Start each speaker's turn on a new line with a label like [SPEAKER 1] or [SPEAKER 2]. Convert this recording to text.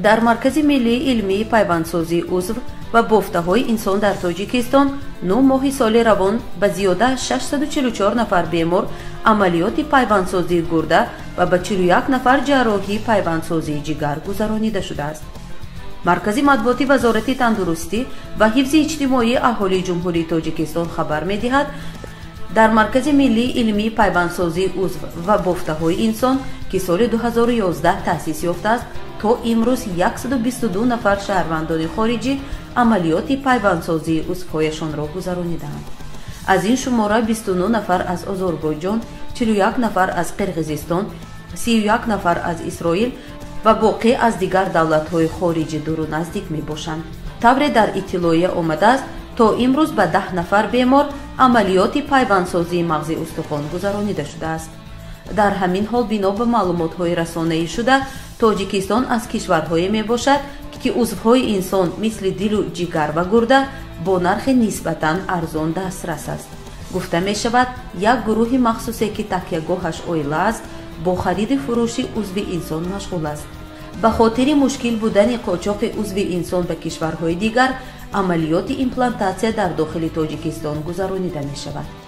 [SPEAKER 1] Дар Маркази миллии илмии пайвандсозии узв ва бофтаҳои инсон дар Тоҷикистон 9 моҳи соли равон ба зиёда аз 644 нафар бемор амалиёти пайвандсозии гурда ва ба 41 нафар ҷарроҳии пайвандсозии ҷигар гузаронида шудааст. Маркази матбуоти Вазорати тандурустӣ ва ҳифзи иҷтимоии аҳолии Ҷумҳурии Тоҷикистон хабар медиҳад, дар Маркази миллии илмии пайвандсозии узв ва бофтаҳои инсон, ки соли 2011 таъсис ёфтааст, то имрӯз 122 нафар шаҳрвандони хориҷӣ амалиёти пайвандсозии узвҳояшонро гузаронидаанд. Аз ин шумора 29 нафар аз Озарбойҷон, 41 нафар аз Қирғизистон, 31 нафар аз Исроил ва боқӣ аз дигар давлатҳои хориҷи дуру наздик мебошанд. Тавре дар иттилоия омадааст, то имрӯз ба 10 нафар бемор амалиёти пайвандсозии мағзи устухон гузаронида шудааст. Дар ҳамин ҳол, бино ба маълумотҳои расонаӣ шуда, Тоҷикистон аз кишварҳое мебошад, ки узвҳои инсон мисли дилу ҷигар ва гурда бо нархи нисбатан арзон дастрас аст. Гуфта мешавад, як гурӯҳи махсусе, ки такягоҳаш оила аст, бо хариди фурӯши узви инсон машғул аст. Ба хотири мушкил будани қочоқи узви инсон ба кишварҳои дигар, амалиёти имплантатсия дар дохили Тоҷикистон гузаронида мешавад.